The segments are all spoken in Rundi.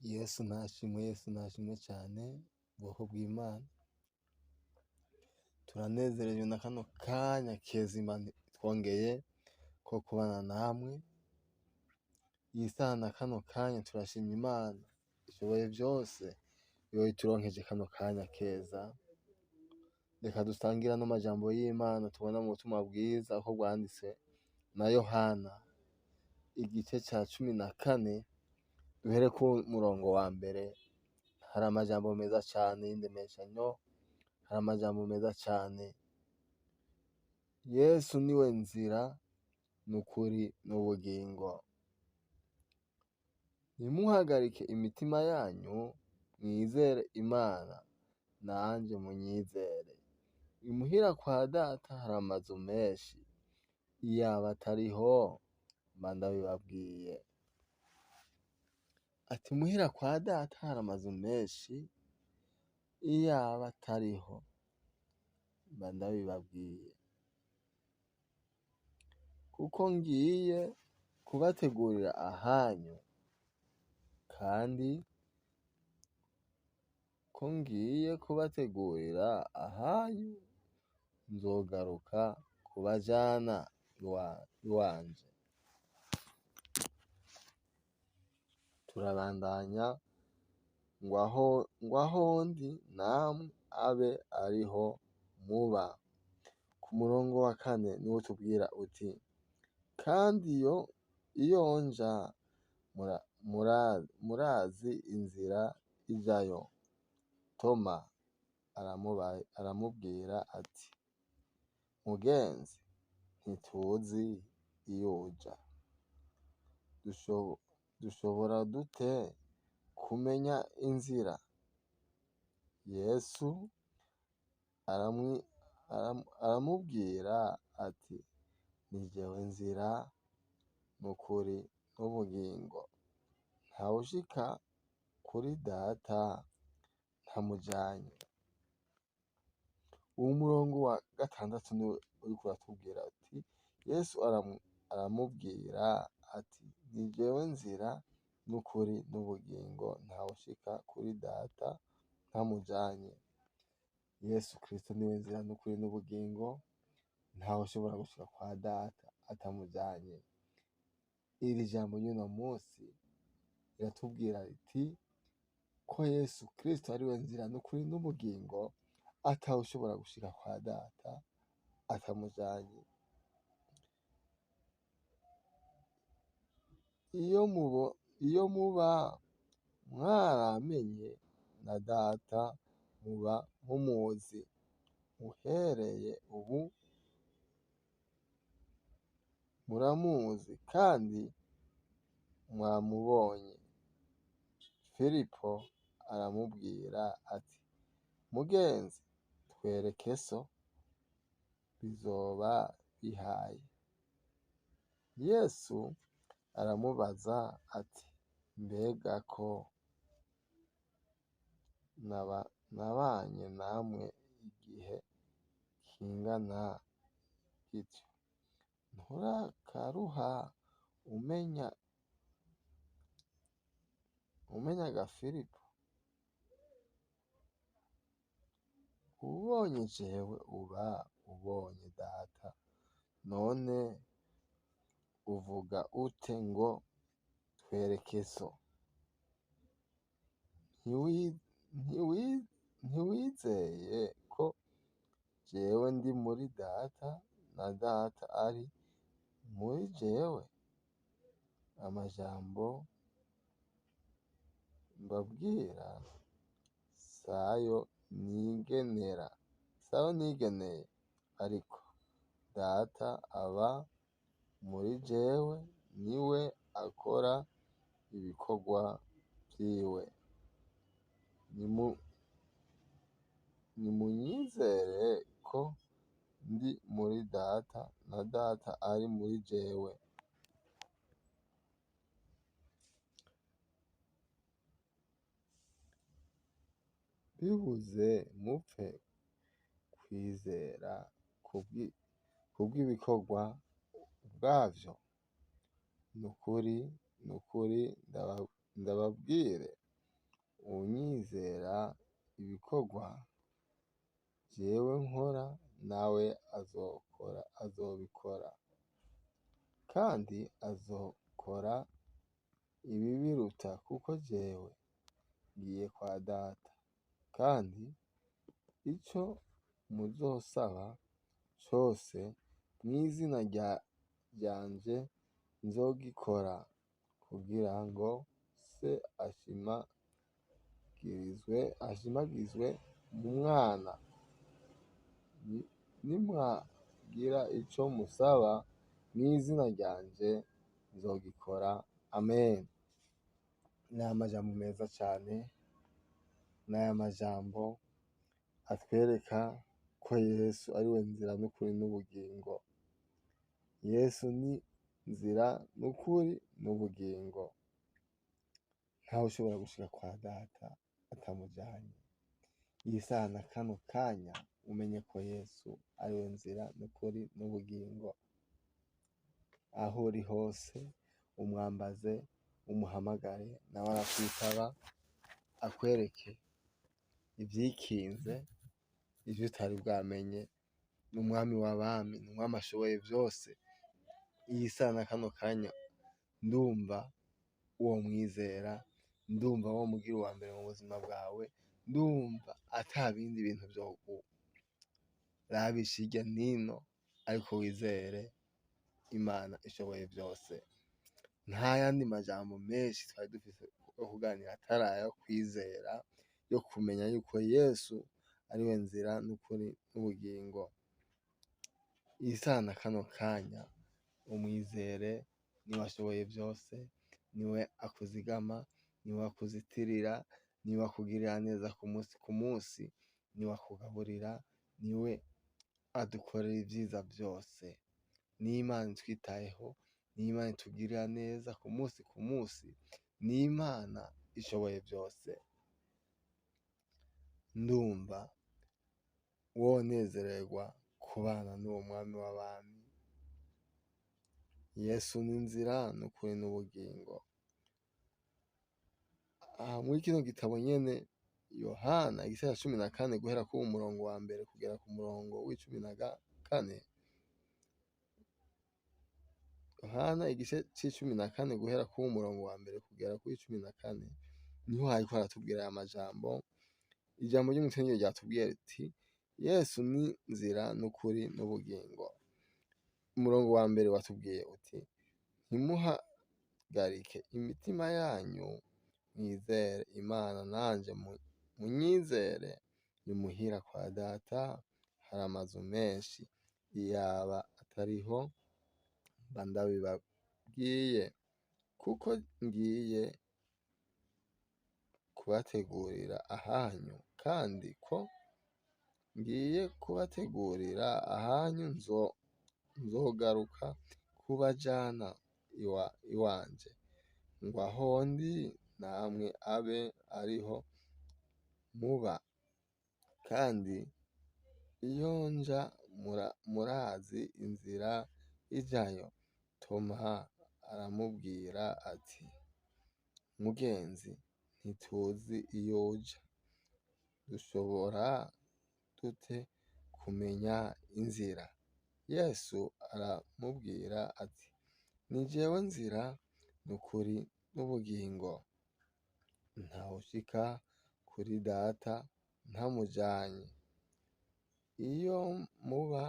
Yesu nashimwe, Yesu nashimwe cyane, ubwoko bw'Imana. Turanezerejwe na kano kanya keza Imana twongeye ko kubana namwe. Iyi saha na kano kanya turashima Imana ishoboye byose, iyo ituronkeje kano kanya keza. Reka dusangire ano majambo y'Imana tubona mu butumwa bwiza uko bwanditse na Yohana, igice ca 14, duhere ku murongo wa mbere. Hari amajambo meza cane y'indemeshanyo, hari amajambo meza cane. Yesu niwe nzira n'ukuri n'ubugingo. Ntimuhagarike imitima yanyu, mwizere Imana, nanje munyizere. Imuhira kwa Data hari amazu menshi, iyaba atariho mba ndabibabwiye. Ati muhira kwa Data hari amazu menshi, iyaba atariho mba ndabibabwiye. Kuko ngiye kubategurira ahanyu, kandi ko ngiye kubategurira ahanyu, nzogaruka kubajana iwanje. Turabandanya ngo aho ndi namwe abe ariho muba. Ku murongo wa kane niwo tubwira uti: kandi iyo nja murazi inzira ijayo. Toma aramubwira ati: mugenzi, ntituzi iyo uja, dushobora dute kumenya inzira? Yesu aramubwira ati: ni jewe nzira n'ukuri n'ubugingo, ntawushika kuri Data ntamujanye. Uwo murongo wa gatandatu niwe uriko uratubwira ati: Yesu aramubwira ati: ni jewe nzira n'ukuri n'ubugingo, ntawushika kuri Data ntamujanye. Yesu Kristo niwe nzira n'ukuri n'ubugingo, ntawushobora gushika kwa Data atamujanye. Iri jambo ry'uno munsi riratubwira riti ko Yesu Kristo ariwe nzira n'ukuri n'ubugingo, atawushobora gushika kwa Data atamujanye. Iyo muba mwaramenye na Data muba mumuzi, uhereye ubu muramuzi kandi mwamubonye. Filipo aramubwira ati: mugenzi, twereke so, bizoba bihaye. Yesu aramubaza ati: mbega ko nabanye namwe igihe kingana gityo, nturakaruha umenya ga Filipo? Ubonye jewe uba ubonye Data, none uvuga ute ngo twereke so? Ntiwizeye ko jewe ndi muri Data na Data ari muri jewe? Amajambo mbabwira sayo nigenera, sayo nigeneye, ariko Data aba muri jewe, niwe akora ibikorwa vyiwe. Nimunyizere ko ndi muri Data na Data ari muri jewe. Bibuze mupfe kwizera kubw'ibikorwa ubwavyo. Nukuri, nukuri ndababwire, Uwunyizera ibikorwa jewe nkora nawe azokora azobikora, kandi azokora ibibiruta kuko jewe ngiye kwa Data. Kandi ico muzosaba cose mw'izina ryanje nzogikora kugira ngo se ashimagizwe mu mwana. Nimwagira ico musaba mw'izina ryanje nzogikora. Amen. Ni amajambo meza cane, n'aya majambo atwereka ko Yesu ari we nzira n'ukuri n'ubugingo. Yesu ni nzira n'ukuri n'ubugingo. Ntawe ushobora gushika kwa Data atamujanye. Iyi saha na kano kanya umenye ko Yesu ari we nzira n'ukuri n'ubugingo. Aho uri hose umwambaze, umuhamagare, nawe arakwitaba, akwereke ivyikinze, ivyo utari bwamenye. Ni umwami w'abami, ni umwami ashoboye vyose. Iyi saha na kano kanya ndumva womwizera, ndumva womugira uwa mbere mu buzima bwawe, ndumva ata bindi bintu vyokurabisha hirya nino, ariko wizere Imana ishoboye vyose. Nta yandi majambo menshi twari dufise yo kuganira atari ayo kwizera, yo kumenya yuko Yesu ari we nzira n'ukuri n'ubugingo. Iyi saha na kano kanya umwizere, niwe ashoboye vyose, niwe akuzigama, niwe akuzitirira, niwe akugirira neza ku munsi ku munsi, niwe akugaburira, niwe adukorera ivyiza vyose. Ni Imana itwitayeho, ni Imana itugirira neza ku munsi ku munsi, ni Imana ishoboye vyose. Ndumva wonezererwa kubana n'uwo mwami w'abami. Yesu ni inzira n'ukuri n'ubugingo. Aha muri kino gitabo nyene Yohana igice ca 14 guhera ku murongo wa mbere kugera ku murongo w'icumi na kane. Yohana igice c'icumi na kane guhera ku murongo wa mbere kugera ku w'icumi na kane niho hariko haratubwira aya majambo. Ijambo ry'umutwe niryo ryatubwiye riti Yesu ni nzira n'ukuri n'ubugingo. Umurongo wa mbere watubwiye uti ntimuhagarike imitima yanyu, mwizere Imana nanje munyizere. Imuhira kwa Data hari amazu menshi, iyaba atariho mba ndabibabwiye, kuko ngiye kubategurira ahanyu, kandi ko ngiye kubategurira ahanyu nzogaruka kubajana iwanje, ngo aho ndi namwe abe ariho muba. Kandi iyo nja murazi inzira ijayo. Toma aramubwira ati mugenzi, ntituzi iyo uja, dushobora dute kumenya inzira? Yesu aramubwira ati ni jewe nzira n'ukuri n'ubugingo. Ntawushika kuri Data ntamujanye. Iyo muba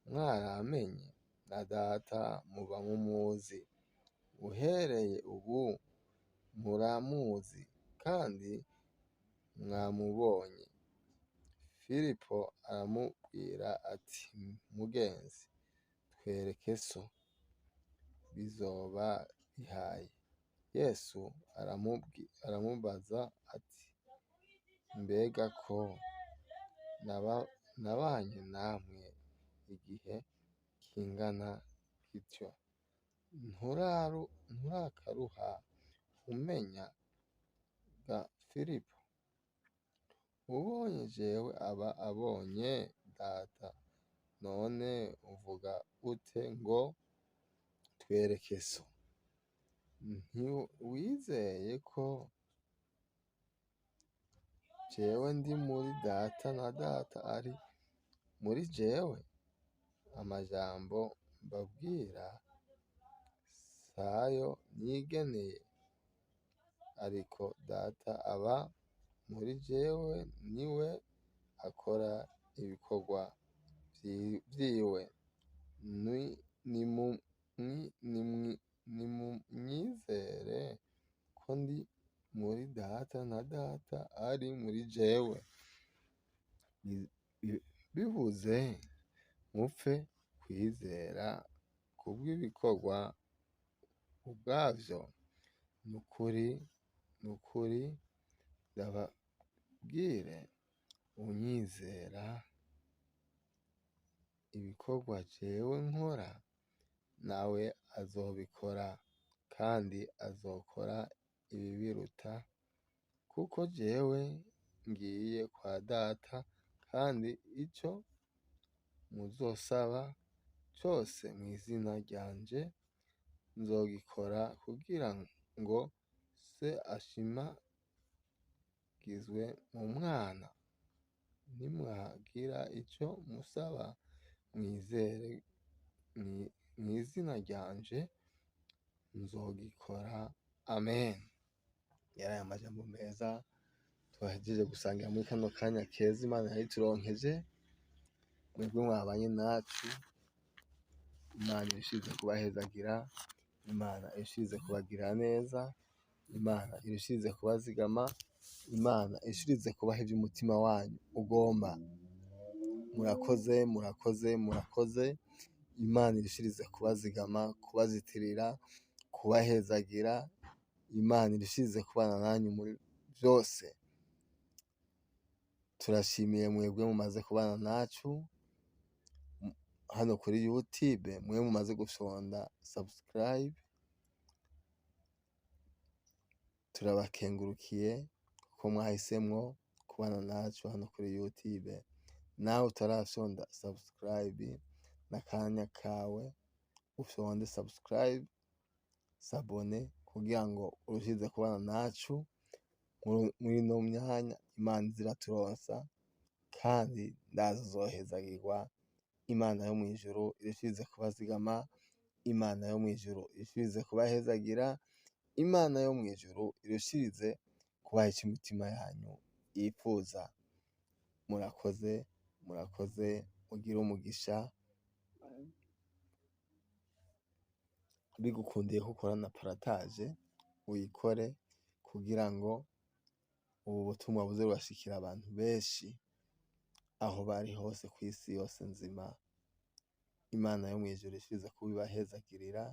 mwaramenye na Data muba mumuzi. Uhereye ubu muramuzi kandi mwamubonye. Filipo aramubwira ati mugenzi, twereke so, bizoba bihaye. Yesu aramubaza ati mbega ko nabanye namwe igihe kingana gityo, nturakaruha umenya ga Filipo? Ubonye jewe aba abonye Data. None uvuga ute ngo twereke so? Ntiwizeye ko jewe ndi muri Data na Data ari muri jewe? Amajambo mbabwira sayo nigeneye, ariko Data aba muri jewe niwe akora ibikorwa vyiwe. Nimumwizere ko ndi muri Data na Data ari muri jewe. Bibuze mupfe kwizera kubw'ibikorwa ubwavyo. Nukuri, nukuri ndababwire, unyizera ibikorwa jewe nkora nawe azobikora, kandi azokora ibibiruta, kuko jewe ngiye kwa Data, kandi ico muzosaba cose mw'izina ryanje nzogikora, kugira ngo Se ashimagizwe mu Mwana. Nimwagira ico musaba mwizere mw'izina ryanje nzogikora. Amen. Yaraye amajambo meza twahejeje gusangira muri kano kanya keza Imana yayituronkeje. Mwebwe mwabanye nacu, Imana irushize kubahezagira, Imana irushize kubagirira neza, Imana irushize kubazigama, Imana irushize kubaha ivy'umutima wanyu ugomba. Murakoze, murakoze, murakoze. Imana irushirize kubazigama, kubazitirira, kubahezagira. Imana irushirize kubana nanyu muri vyose. Turashimiye mwebwe mumaze kubana nacu hano kuri YouTube, mwe mumaze gufyonda subscribe, turabakengurukiye kuko mwahisemwo kubana nacu hano kuri YouTube. Nawe utarafyonda subscribe, n'akanya kawe ufyonde subscribe, s'abonner, kugira ngo urushirize kubana nacu muri ino myanya Imana iza iraturonsa, kandi ndazi uzohezagirwa. Imana yo mw'ijuru irushirize kubazigama, Imana yo mw'ijuru irushirize kubahezagira, Imana yo mw'ijuru irushirize kubaha ico imitima yanyu yifuza. Murakoze, murakoze, mugire umugisha. Bigukundiye ko ukora na partage, uyikore kugira ngo ubu butumwa buze burashikira abantu benshi aho bari hose kw'isi yose nzima. Imana yo mw'ijuru ishirize kubibahezagirira.